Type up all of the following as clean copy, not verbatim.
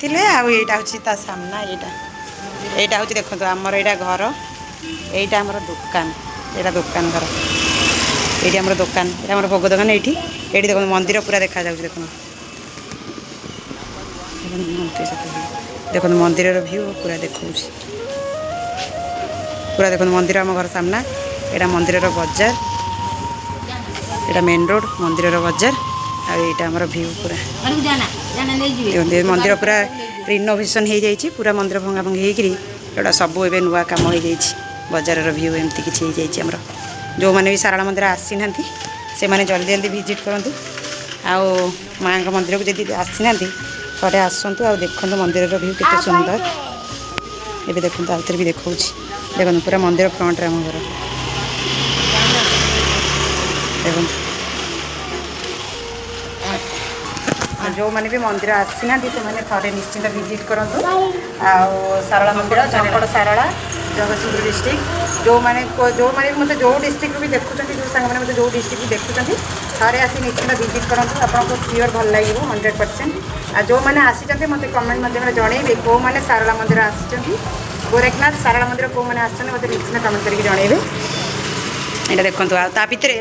ଥିଲେ। ଆଉ ଏଇଟା ହେଉଛି ତା ସାମ୍ନା। ଏଇଟା ହେଉଛି, ଦେଖନ୍ତୁ, ଆମର ଏଇଟା ଘର, ଏଇଟା ଆମର ଦୋକାନ, ଏଇଟା ଦୋକାନ ଘର। ଏଇଠି ଆମର ଦୋକାନ, ଏଇଟା ଆମର ଭୋଗ ଦୋକାନ ଏଇଠି। ଏଇଠି ଦେଖନ୍ତୁ, ମନ୍ଦିର ପୁରା ଦେଖାଯାଉଛି। ଦେଖନ୍ତୁ, ଦେଖନ୍ତୁ ମନ୍ଦିର, ଦେଖନ୍ତୁ ମନ୍ଦିରର ଭିଉ ପୁରା ଦେଖାଉଛି ପୁରା। ଦେଖନ୍ତୁ, ମନ୍ଦିର ଆମ ଘର ସାମ୍ନା। ଏଇଟା ମନ୍ଦିରର ବଜାର, ଏଇଟା ମେନ୍ ରୋଡ଼, ମନ୍ଦିରର ବଜାର। ଆଉ ଏଇଟା ଆମର ଭିଉ ପୁରା। ଦେଖନ୍ତୁ, ଏ ମନ୍ଦିର ପୁରା ରିନୋଭେସନ୍ ହେଇଯାଇଛି। ପୁରା ମନ୍ଦିର ଭଙ୍ଗା ଭଙ୍ଗି ହେଇକିରି ଏଗୁଡ଼ା ସବୁ ଏବେ ନୂଆ କାମ ହେଇଯାଇଛି। ବଜାରର ଭିଉ ଏମିତି କିଛି ହେଇଯାଇଛି ଆମର। ଯେଉଁମାନେ ବି ଶାରଳା ମନ୍ଦିର ଆସିନାହାନ୍ତି, ସେମାନେ ଜଲ୍ଦି ଜଲ୍ଦି ଭିଜିଟ୍ କରନ୍ତୁ। ଆଉ ମାଆଙ୍କ ମନ୍ଦିରକୁ ଯଦି ଆସିନାହାନ୍ତି, ଥରେ ଆସନ୍ତୁ ଆଉ ଦେଖନ୍ତୁ ମନ୍ଦିରର ଭିଉ କେତେ ସୁନ୍ଦର। ଏବେ ଦେଖନ୍ତୁ, ଆଉଥରେ ବି ଦେଖାଉଛି। ଦେଖନ୍ତୁ, ପୁରା ମନ୍ଦିର ଫ୍ରଣ୍ଟରେ ଆମ ଘର। ଦେଖନ୍ତୁ, ଯେଉଁମାନେ ବି ମନ୍ଦିର ଆସିନାହାନ୍ତି, ସେମାନେ ଥରେ ନିଶ୍ଚିନ୍ତ ଭିଜିଟ୍ କରନ୍ତୁ। ଆଉ ଶାରଳା ମନ୍ଦିର, ଝଙ୍କଡ଼ ଶାରଳା, ଜଗତସିଂହପୁର ଡିଷ୍ଟ୍ରିକ୍ଟ। ଯେଉଁମାନେ ବି ମୋତେ ଯେଉଁ ଡିଷ୍ଟ୍ରିକ୍ଟରୁ ବି ଦେଖୁଛନ୍ତି, ଯେଉଁ ସାଙ୍ଗମାନେ ମୋତେ ଯେଉଁ ଡିଷ୍ଟ୍ରିକ୍ଟରୁ ଦେଖୁଛନ୍ତି, ଥରେ ଆସି ନିଶ୍ଚିନ୍ତ ଭିଜିଟ୍ କରନ୍ତୁ। ଆପଣଙ୍କୁ ସିଓର ଭଲ ଲାଗିବ, 100%। ଆଉ ଯେଉଁମାନେ ଆସିଛନ୍ତି, ମୋତେ କମେଣ୍ଟ ମାଧ୍ୟମରେ ଜଣେଇବେ। କେଉଁମାନେ ଶାରଳା ମନ୍ଦିର ଆସିଛନ୍ତି, ଗୋରେଖନାଥ ଶାରଳା ମନ୍ଦିର କେଉଁମାନେ ଆସିଛନ୍ତି, ମୋତେ ନିଶ୍ଚିନ୍ତ କମେଣ୍ଟ କରିକି ଜଣେଇବେ। ଏଇଟା ଦେଖନ୍ତୁ। ଆଉ ତା ଭିତରେ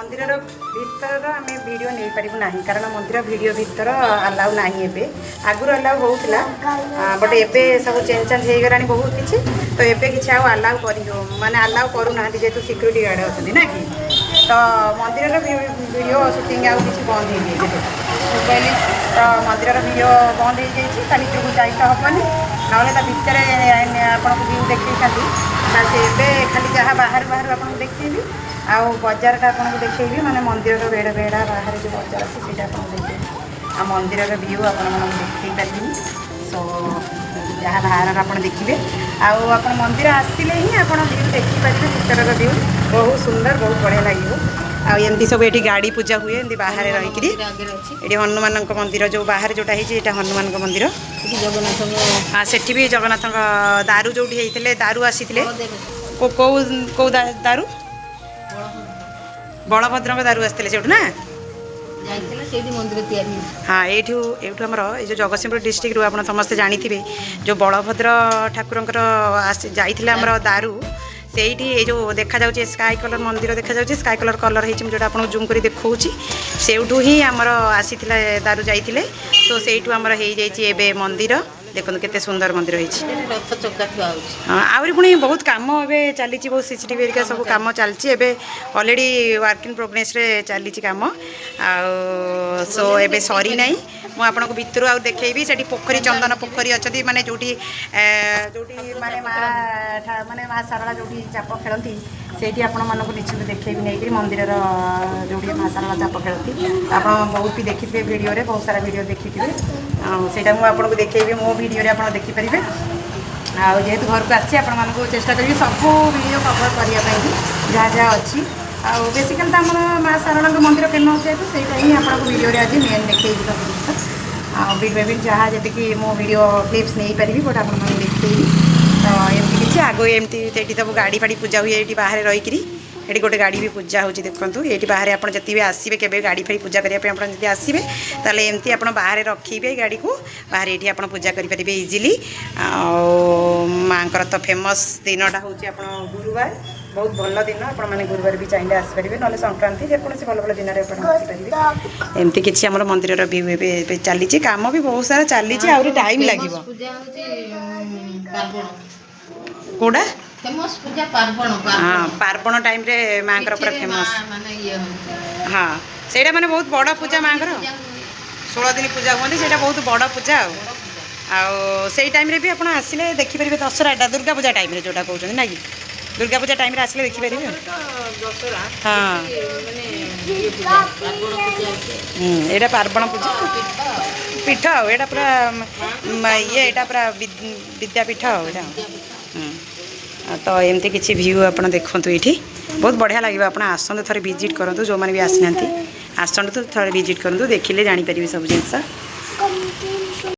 ମନ୍ଦିରର ଭିତରର ଆମେ ଭିଡ଼ିଓ ନେଇପାରିବୁ ନାହିଁ, କାରଣ ମନ୍ଦିର ଭିଡ଼ିଓ ଭିତର ଆଲାଉ ନାହିଁ ଏବେ। ଆଗରୁ ଆଲାଉ ହେଉଥିଲା, ବଟ୍ ଏବେ ସବୁ ଚେଞ୍ଜ ଚାଞ୍ଜ ହେଇଗଲାଣି ବହୁତ କିଛି। ତ ଏବେ କିଛି ଆଉ ଆଲାଉ କରି ମାନେ ଆଲାଉ କରୁନାହାନ୍ତି, ଯେହେତୁ ସିକ୍ୟୁରିଟି ଗାର୍ଡ଼ ଅଛନ୍ତି ନା କି। ତ ମନ୍ଦିରର ଭିଡ଼ିଓ ସୁଟିଂ ଆଉ କିଛି ବନ୍ଦ ହେଇଯାଇଛି ମୋବାଇଲ। ତ ମନ୍ଦିରର ଭିଡ଼ିଓ ବନ୍ଦ ହେଇଯାଇଛି, ତା ଭିତରକୁ ଯାଇ ତ ହେବନି। ନହେଲେ ତା ଭିତରେ ଆପଣଙ୍କୁ ଭିଉ ଦେଖେଇଥାନ୍ତି। ବାସ୍, ଏବେ ଖାଲି ଯାହା ବାହାରୁ ବାହାରୁ ଆପଣଙ୍କୁ ଦେଖେଇବି ଆଉ ବଜାରଟା ଆପଣଙ୍କୁ ଦେଖେଇବି। ମାନେ ମନ୍ଦିରର ବେଢ଼ା ବାହାରେ ଯେଉଁ ବଜାର ଅଛି, ସେଇଟା ଆପଣଙ୍କୁ ଦେଖେଇବି। ଆଉ ମନ୍ଦିରର ଭିଉ ଆପଣମାନଙ୍କୁ ଦେଖେଇ ପାରିବିନି। ସୋ ଯାହା ବାହାରର ଆପଣ ଦେଖିବେ। ଆଉ ଆପଣ ମନ୍ଦିର ଆସିଲେ ହିଁ ଆପଣ ଭିଉ ଦେଖିପାରିବେ। ଭିତରର ଭିଉ ବହୁତ ସୁନ୍ଦର, ବହୁତ ବଢ଼ିଆ ଲାଗିବ। ଆଉ ଏମିତି ସବୁ ଏଠି ଗାଡ଼ି ପୂଜା ହୁଏ ଏମିତି ବାହାରେ ରହିକିରି। ଆଗରେ ଅଛି। ଏଠି ହନୁମାନଙ୍କ ମନ୍ଦିର, ଯେଉଁ ବାହାରେ ଯେଉଁଟା ହେଇଛି, ଏଇଟା ହନୁମାନଙ୍କ ମନ୍ଦିର। ଏଠି ଜଗନ୍ନାଥଙ୍କ ହଁ, ସେଠି ବି ଜଗନ୍ନାଥଙ୍କ ଦାରୁ ଯେଉଁଠି ହେଇଥିଲେ, ଦାରୁ ଆସିଥିଲେ। ବଳଦେବ। କୋଉ ଦାରୁ? ବଳଭଦ୍ରଙ୍କ ଦାରୁ ଆସିଥିଲେ ସେଇଠୁ ନା? ଯାଇଥିଲେ, ସେଇଠି ମନ୍ଦିର ତିଆରି ହେଇଛି। ହଁ, ଏଇଠୁ ଆମର ଏଇ ଯେଉଁ ଜଗତସିଂହପୁର ଡିଷ୍ଟ୍ରିକ୍ଟରୁ ଆପଣ ସମସ୍ତେ ଜାଣିଥିବେ, ଯେଉଁ ବଳଭଦ୍ର ଠାକୁରଙ୍କର ଆସି ଯାଇଥିଲେ ଆମର ଦାରୁ, ସେଇଠି ଏଇ ଯେଉଁ ଦେଖାଯାଉଛି ସ୍କାଏ କଲର୍ ମନ୍ଦିର ଦେଖାଯାଉଛି, ସ୍କାଏ କଲର୍ କଲର୍ ହେଇଛି, ମୁଁ ଯେଉଁଟା ଆପଣଙ୍କୁ ଜୁମ୍ କରି ଦେଖାଉଛି, ସେଇଠୁ ହିଁ ଆମର ଆସିଥିଲା ଦାରୁ ଯାଇଥିଲେ। ତ ସେଇଠୁ ଆମର ହେଇଯାଇଛି ଏବେ ମନ୍ଦିର। ଦେଖନ୍ତୁ, କେତେ ସୁନ୍ଦର ମନ୍ଦିର ହେଇଛି। ଏଠି ରଥ ଚକା ଥୁଆ ହଉଛି। ହଁ, ଆହୁରି ପୁଣି ବହୁତ କାମ ଏବେ ଚାଲିଛି। ବହୁତ ସିସିଟିଭି ହେରିକା ସବୁ କାମ ଚାଲିଛି। ଏବେ ଅଲରେଡ଼ି ୱାର୍କ ଇନ୍ ପ୍ରୋଗ୍ରେସରେ ଚାଲିଛି କାମ। ଆଉ ସୋ ଏବେ ସରିନାହିଁ। ମୁଁ ଆପଣଙ୍କୁ ଭିତରୁ ଆଉ ଦେଖେଇବି। ସେଠି ପୋଖରୀ, ଚନ୍ଦନ ପୋଖରୀ ଅଛନ୍ତି, ମାନେ ଯେଉଁଠି ମାନେ ମା ଶାରଳା ଯେଉଁଠି ଚାପ ଖେଳନ୍ତି, ସେଇଠି ଆପଣମାନଙ୍କୁ ନିଶ୍ଚିନ୍ତ ଦେଖେଇବି ନେଇକରି। ମନ୍ଦିରର ଯେଉଁଠି ମା ଶାରଳା ଚାପ ଖେଳନ୍ତି, ଆପଣ ବହୁତ ବି ଦେଖିଥିବେ ଭିଡ଼ିଓରେ, ବହୁତ ସାରା ଭିଡ଼ିଓ ଦେଖିଥିବେ। ଆଉ ସେଇଟା ମୁଁ ଆପଣଙ୍କୁ ଦେଖେଇବି ମୋ ଭିଡ଼ିଓରେ, ଆପଣ ଦେଖିପାରିବେ। ଆଉ ଯେହେତୁ ଘରକୁ ଆସିଛି, ଆପଣମାନଙ୍କୁ ଚେଷ୍ଟା କରିବି ସବୁ ଭିଡ଼ିଓ କଭର୍ କରିବା ପାଇଁକି, ଯାହା ଯାହା ଅଛି। ଆଉ ବେସିକାଲି ତ ଆମର ମା ଶାରଳାଙ୍କ ମନ୍ଦିର ଫେମସ୍ ଯେହେତୁ, ସେଇଟା ହିଁ ଆପଣଙ୍କୁ ଭିଡ଼ିଓରେ ଆଜି ମେନ୍ ଦେଖେଇବି ସବୁ ଜିନିଷ। ଆଉ ବିଟ୍ ବାଇ ବିଟ୍ ଯାହା ଯେତିକି ମୁଁ ଭିଡ଼ିଓ କ୍ଲିପ୍ସ ନେଇପାରିବି, ବଟ୍ ଆପଣମାନଙ୍କୁ ଦେଖେଇବି। ତ ଏମିତି କିଛି ଆଗ ଏମିତି ସେଇଠି ସବୁ ଗାଡ଼ି ଫାଡ଼ି ପୂଜା ହୁଏ ଏଇଠି ବାହାରେ ରହିକିରି। ଏଠି ଗୋଟେ ଗାଡ଼ି ବି ପୂଜା ହେଉଛି, ଦେଖନ୍ତୁ। ଏଇଠି ବାହାରେ ଆପଣ ଯଦି ବି ଆସିବେ କେବେ ଗାଡ଼ି ଫାଡ଼ି ପୂଜା କରିବା ପାଇଁ, ଆପଣ ଯଦି ଆସିବେ, ତାହେଲେ ଏମିତି ଆପଣ ବାହାରେ ରଖିବେ ଗାଡ଼ିକୁ, ବାହାରେ ଏଇଠି ଆପଣ ପୂଜା କରିପାରିବେ ଇଜିଲି। ଆଉ ମାଆଙ୍କର ତ ଫେମସ୍ ଦିନଟା ହେଉଛି ଆପଣ ଗୁରୁବାର, ବହୁତ ଭଲ ଦିନ। ଆପଣମାନେ ଗୁରୁବାର ବି ଚାହିଁଲେ ଆସିପାରିବେ, ନହେଲେ ସଂକ୍ରାନ୍ତି, ଯେକୌଣସି ଭଲ ଭଲ ଦିନରେ ଆପଣ ଆସିପାରିବେ। ଏମିତି କିଛି ଆମର ମନ୍ଦିରର ଭିଉ ଏବେ ଚାଲିଛି। କାମ ବି ବହୁତ ସାରା ଚାଲିଛି, ଆହୁରି ଟାଇମ୍ ଲାଗିବ। ଫେମସ୍ ପୂଜା ହଉଛି ପାର୍ବଣ। କୋଉଟା? ଫେମସ୍ ପୂଜା ପାର୍ବଣ। ହଁ, ପାର୍ବଣ ଟାଇମ୍ରେ ମାଆଙ୍କର ପୁରା ପିଠିରେ ଫେମସ୍। ମା ମାନେ ଇଏ ହଉଛି। ହଁ, ସେଇଟା ମାନେ ବହୁତ ବଡ଼ ପୂଜା ମାଆଙ୍କର। ପୂଜା ହୁଏ। 16 ଦିନ ପୂଜା ହୁଅନ୍ତି, ସେଇଟା ବହୁତ ବଡ଼ ପୂଜା। ଆଉ ବଡ଼ ପୂଜା। ଆଉ ସେଇ ଟାଇମ୍ରେ ବି ଆପଣ ଆସିଲେ ଦେଖିପାରିବେ। ଦଶହରାଟା, ଦୁର୍ଗା ପୂଜା ଟାଇମ୍ରେ ଯେଉଁଟା କହୁଛନ୍ତି ନା କି, ଦୁର୍ଗା ପୂଜା ଟାଇମ୍ରେ ଆସିଲେ ଦେଖିପାରିବେ। ତ ଦଶହରା ମାନେ ଇଏ ପୂଜା, ପାର୍ବଣ ପୂଜା ଅଛି। ଏଇଟା ପାର୍ବଣ ପୂଜା। ପୀଠ। ପୀଠ। ଆଉ ଏଇଟା ପୁରା ଇଏ, ଏଇଟା ପୁରା ବିଦ୍ୟାପୀଠ ଆଉ ଏଇଟା। ଆଉ ତ ଏମିତି କିଛି ଭିଉ ଆପଣ ଦେଖନ୍ତୁ ଏଇଠି, ବହୁତ ବଢ଼ିଆ ଲାଗିବ। ଆପଣ ଆସନ୍ତୁ, ଥରେ ଭିଜିଟ୍ କରନ୍ତୁ। ଯେଉଁମାନେ ବି ଆସିନାହାନ୍ତି, ଆସନ୍ତୁ, ଥରେ ଭିଜିଟ୍ କରନ୍ତୁ, ଦେଖିଲେ ଜାଣିପାରିବେ ସବୁ ଜିନିଷ।